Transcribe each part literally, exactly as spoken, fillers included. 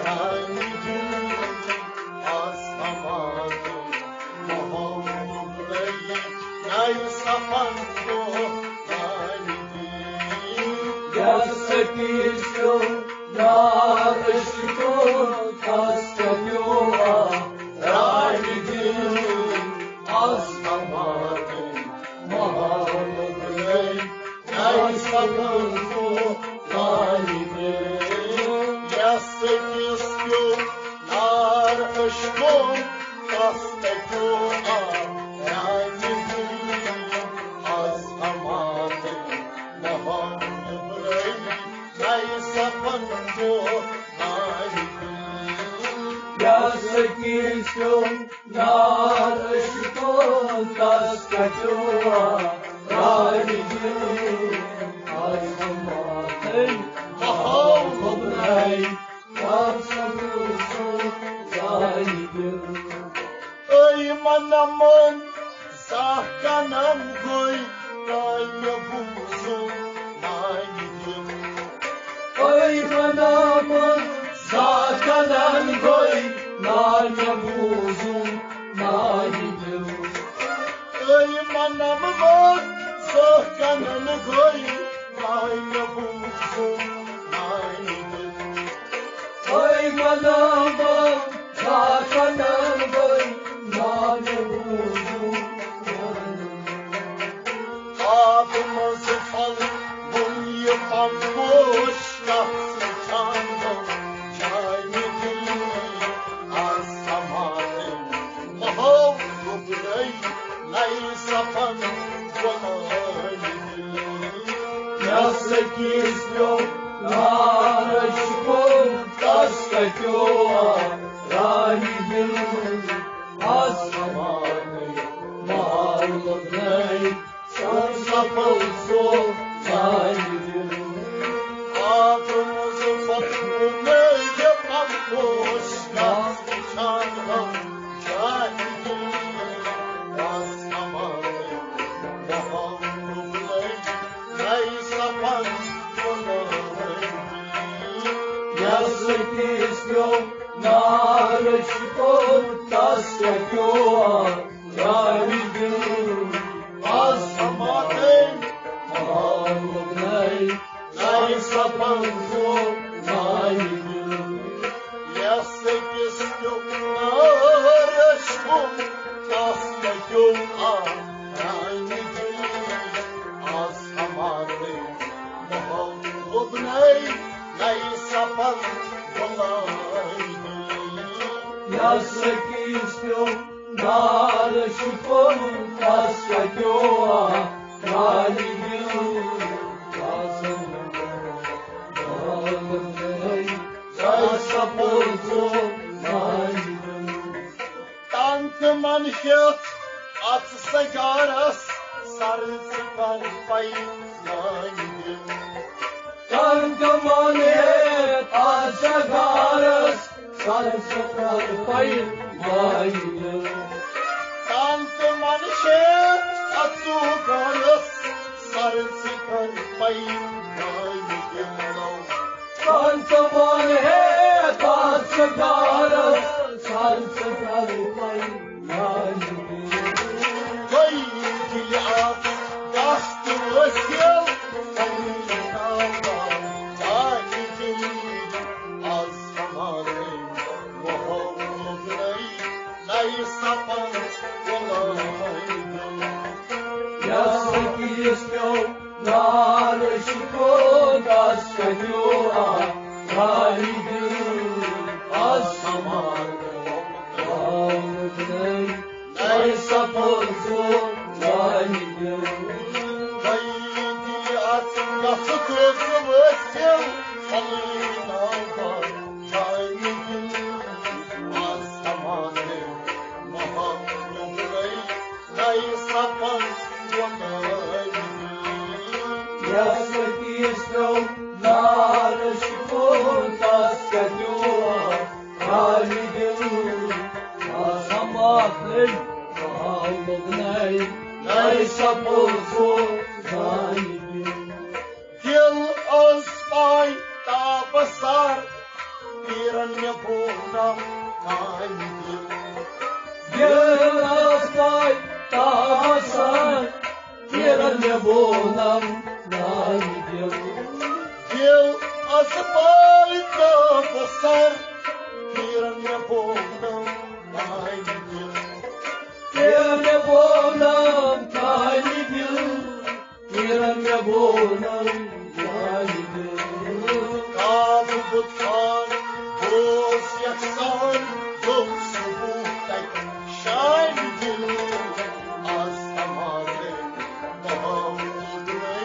میانہِ دِلہِ آز سماوٕنۍ، ماحول گوٚبرٲیِتھ، نَیہِ صفن دۄہ میانہِ دِلہِ۔ یَس أکِس پیوٚو نار عشقُک، تَس کیٛاہ پیوٚو آ رانہِ دِلہِ۔ آز سماوٕنۍ، ماحول گوٚبرٲیِتھ، نَیہِ صفن دۄہ میانہِ دِلہِ۔ یَس أکِس پیوٚو نار عشقُک، تَس کیٛاہ پیوٚو آ رانہِ دِلہِ۔ آز سماوٕنۍ، ماحول گوٚبرٲیِتھ، نَیہِ صفن دۄہ میانہِ دِلہِ۔ یَس أکِس پیوٚو نار عشقُک، تَس کیٛاہ پیوٚو آ رانہِ دِلہِ۔ آز سماوٕنۍ، ماحول گوٚبرٲیِتھ، نَیہِ صفن دۄہ میانہِ دِلہِ۔ أے منمن زاہ کنن گوٚے، کامہِ بوٗزُم نانہِ دِل۔ أے منمن زاہ کنن گوٚے، کامہِ بوٗزُم نانہِ دِل۔ أے منمن زاہ کنن گوٚے، کامہِ بوٗزُم نانہِ دِل۔ أے منمن زاہ کنن گوٚے، کامہِ بوٗزُم نانہِ دِل۔ آبہٕ منٛز پھۄلوُن یہِ پمپوش، کتھ سۭتۍ ژھانڈو چانہِ دِلہِ۔ آز سماوٕنۍ، ماحول گوٚبرٲیِتھ، نَیہِ صفن دۄہ میانہِ دِلہِ۔ یَس أکِس پیوٚو نار عشقُک، تَس کیٛاہ پیوٚو آ رانہِ دِلہِ۔ آز سماوٕنۍ، ماحول گوٚبرٲیِتھ، نَیہِ صفن دۄہ میانہِ دِلہِ۔ آبہٕ منٛز پھۄلوُن یہِ پمپوش، کتھ سۭتۍ ژھانڈو چانہِ دِلہِ۔ آز سماوٕنۍ، ماحول گوٚبرٲیِتھ، نَیہِ صفن دۄہ میانہِ دِلہِ۔ یَس أکِس پیوٚو نار عشقُک، تَس کیٛاہ پیوٚو آ رانہِ دِلہِ۔ آز سماوٕنۍ، ماحول گوٚبرٲیِتھ، نَیہِ صفن دۄہ میانہِ دِلہِ۔ یَس أکِس پیوٚو نار عشقُک، تَس کیٛاہ پیوٚو آ رانہِ دِلہِ۔ آز سماوٕنۍ، ماحول گوٚبرٲیِتھ، نَیہِ صفن دۄہ میانہِ دِلہِ۔ یَس أکِس پیوٚو نار عشقُک، تَس کیٛاہ پیوٚو آ رانہِ دِلہِ۔ آز سماوٕنۍ، ماحول گوٚبرٲیِتھ، نَیہِ صفن دۄہ میانہِ دِلہِ۔ تن تہٕ من ہیٚتھ اَتھ سگارس، سر ژٕ کر پَیہِ میانہِ دِلہِ۔ تن تہٕ من ہیٚتھ اَتھ سگارس، سر ژٕ کر پَیہِ میانہِ دِلہِ۔ تن تہٕ من ہیٚتھ اَتھ سگارس، سر ژٕ کر پَیہِ میانہِ دِلہِ۔ تن تہٕ من ہیٚتھ اَتھ سگارس، سر ژٕ کر پَیہِ میانہِ دِلہِ۔ گٔے دِلہِ اکھ دست وٲصِل، پنٕنۍ ناوان چانہِ دِلہِ۔ آز سماوٕنۍ، ماحول گوٚبرٲیِتھ، نَیہِ صفن دۄہ میانہِ دِلہِ۔ یَس أکِس پیوٚو نار عشقُک، تَس کیٛاہ پیوٚو آ رانہِ دِلہِ۔ آز سماوٕنۍ، ماحول گوٚبرٲیِتھ، نَیہِ صفن دۄہ میانہِ دِلہِ۔ گٔے دِلہِ اکھ دست وٲصِل، پنٕنۍ ناوان چانہِ دِلہِ۔ آز سماوٕنۍ، ماحول گوٚبرٲیِتھ، نَیہِ صفن دۄہ میانہِ دِلہِ۔ یَس أکِس پیوٚو نار عشقُک، تَس کیٛاہ پیوٚو آ رانہِ دِلہِ۔ آز سماوٕنۍ، ماحول گوٚبرٲیِتھ، نَیہِ صفن دۄہ میانہِ دِلہِ۔ دِل ٲس پاے تاپہٕ سار، پیرن مےٚ بولنم نانہِ دِل۔ ییٚلہِ آسہٕ تۄہہِ تاوسان، پھیرن مےٚ بولنم نانہِ دِل۔ دِل آسہٕ پاے کانٛہہ سر، پھیرن مےٚ بولنم نانہِ دِل۔ پھیرن مےٚ بولنم نانہِ دِل۔ پھیرن مےٚ بولنم نانہِ دِل۔ کعبہٕ بُت خان اوس یژھان، گوٚو صبح تتہِ شانہِ دِل۔ آز سماگے ماحول گٔے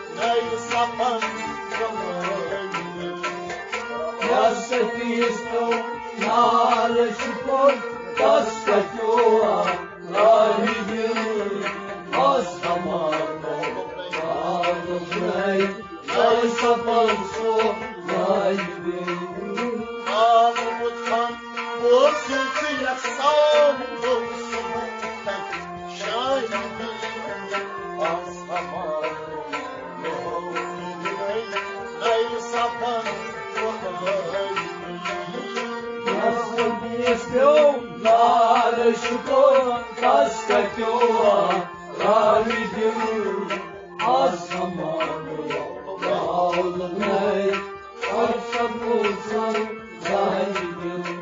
نَیہِ سپن جوٲنۍ دِل۔ یس أکِس پیوٚو نارٕ شُکُر، تس کتیو آو نانہِ دِل۔ آز سماگے ماحول گٔے نَیہِ سپن سُہ نانہِ دِل۔ آمُت خان بوزُن ژٕ یژھان، گوٚو صبح تتہِ شانہِ دِل۔ آز سماگے ماحول گٔے نَیہِ سپن جوٲنۍ دِل۔ یس أکِس پیوٚو نارٕ شُکُر، تس کتیو آو نانہِ دِل۔ آز سماگے ماحول گٔے نَیہِ سپن سُہ نانہِ دِل۔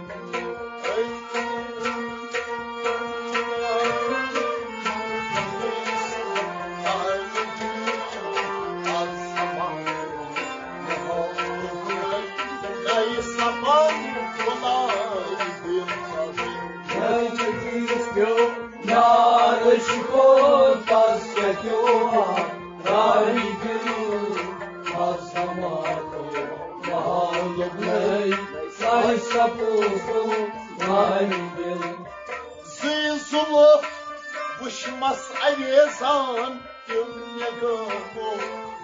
نارٕ شُکُر تس کتیو آو نانہِ دِل۔ آز سماگے ماحول گٔے نَیہِ سپن سُہ نانہِ دِل۔ زٕے زُلف وٕچھمس اویزان، تِم مےٚ گٲمو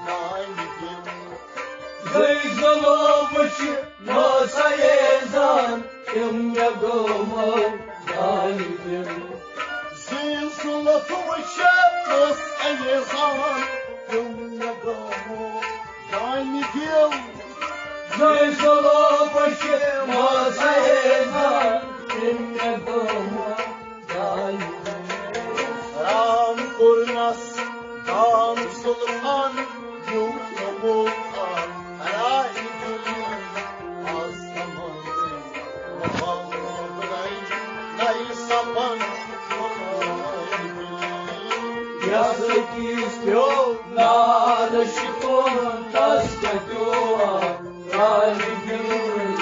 نانہِ دِل۔ زٕے زُلف وٕچھمس اویزان، تِم مےٚ گٲمو نانہِ دِل۔ زٕے زُلف وٕچھمس اویزان، تِم مےٚ گٲمو نانہِ دِل۔ زٕے زُلف وٕچھمس اویزان، تِم مےٚ گٲمو نانہِ دِل۔ رام کوٚرنس دام سلطان، دیُت نمو آ رائے دِل۔ آز سماگے ماحول گٔے نَیہِ سپن جوٲنۍ دِل۔ یس أکِس پیوٚو نارٕ شُکُر، تس کتیو آو نانہِ دِل۔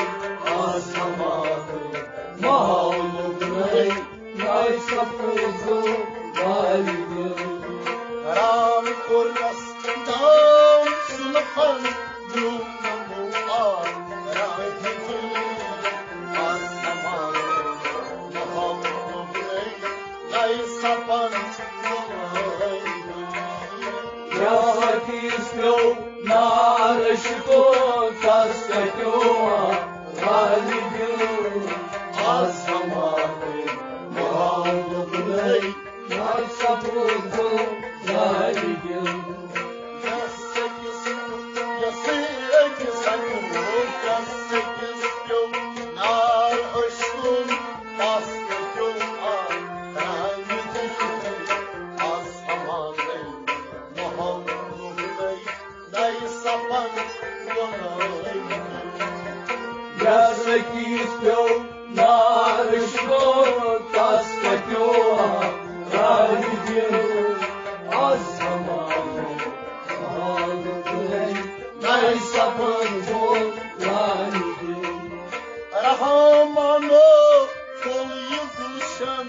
آز سماگے ماحول گٔے نَیہِ سپن جوٲنۍ دِل۔ رام کوٚرنس دام سلطان، دیُت نمو آ رائے دِل۔ آز سماگے ماحول گٔے نَیہِ سپن جوٲنۍ دِل۔ یس أکِس پیوٚو نارٕ شُکُر، تس کتیو آو نانہِ دِل۔ آز سماگے ماحول گٔے نَیہِ سپن جوٲنۍ دِل۔ یس أکِس، یس أکِس، یس أکِس پیوٚو نار عشقُن، تس کتیو آو نانہِ دِل۔ آز سماگے ماحول گٔے نَیہِ سپن جوٲنۍ دِل۔ یس أکِس پیوٚو نارٕ شُکُر، تس کتیو آو نانہِ دِل۔ آز سماگے ماحول گٔے نَیہِ سپن جوٲنۍ دِل۔ رحمانو تُل یہِ گُلشن،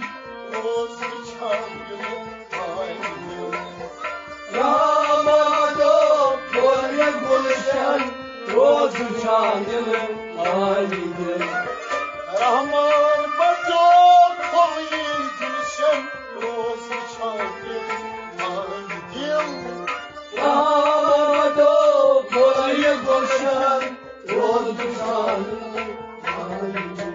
روز وٕچھان دِلہٕ آے دِل۔ رحمانو تُل یہِ گُلشن، روز وٕچھان دِلہٕ آے دِل۔ رحمان بچو تُل یہِ گُلشن، روز وٕچھان دِلہٕ آے دِل۔ رحمانو تُل یہِ گُلشن، روز وٕچھان دِلہٕ آے دِل۔